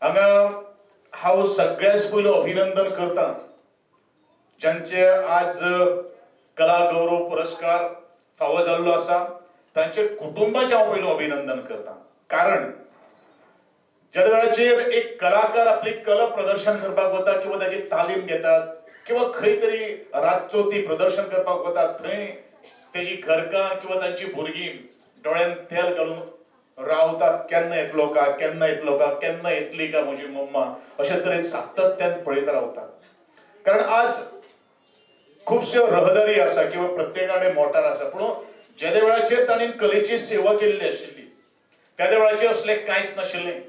हांगा हांव सगळ्याच पयलो अभिनंदन करता ज्यांचे आज कला गौरव पुरस्कार फावो जाल्लो आसा, तांचे कुटुंबाचें हांव पयलो अभिनंदन करता. कारण ज्या वेळाचेर एक कलाकार आपली कला प्रदर्शन करपाक वता किंवा ताची तालीम घेतात किंवा खंय तरी रातचो ती प्रदर्शन करपाक वता, थंय तेजी घरकान्न किंवा तांची भुरगीं डोळ्यान तेल घालून रावतात, केन्ना येतलो का, केन्ना येतलो का, केन्ना येतली का म्हजी मम्मा, अशे तरेन सातत्यान पळयत रावतात. कारण आज खुबश्यो रहदारी आसा किंवा प्रत्येकाकडे मोटार आसा, पूण जेदे वेळाचेर तांणी कलेची सेवा केल्ली आशिल्ली त्या वेळाचेर असलें कांयच नाशिल्लें.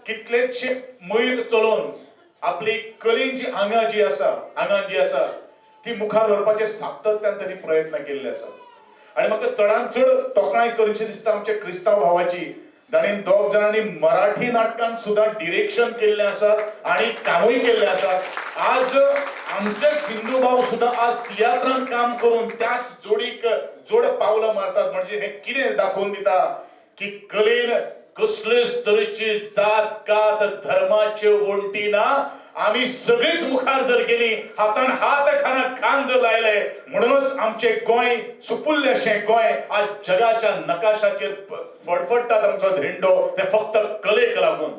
कितलेशे मैल चलोवन आपली कलेन जी आंगां जी आसा, आंगान जी आसा ती मुखार व्हरपाचे सातत्यान तांणी प्रयत्न केल्ले आसा. आनी म्हाका चडान चड तोखणाय करची दिसता आमच्या क्रिस्तांव भावाची, तांणी दोग जाणांनी मराठी नाटकान सुद्दां डिरेक्शन केल्लें आसा आनी कामूय केल्लें आसा. आज आमचेच हिंदू भाव सुद्दां आज तियात्रान काम करून त्याच जोडीक जोड पावलां मारतात. म्हणजे हें कितें दाखोवन दिता की कलेन कसलेच तरेची जात कात धर्माच्यो वण्टी ना. आमी सगळीच मुखार जर गेली, हातान हात खाना खान जर लायले, म्हणूनच आमचे गोंय सुपुल्लें अशें गोंय आज जगाच्या नकाशाचेर फडफडटात. आमचो धेंडो ते फक्त कलेक लागून.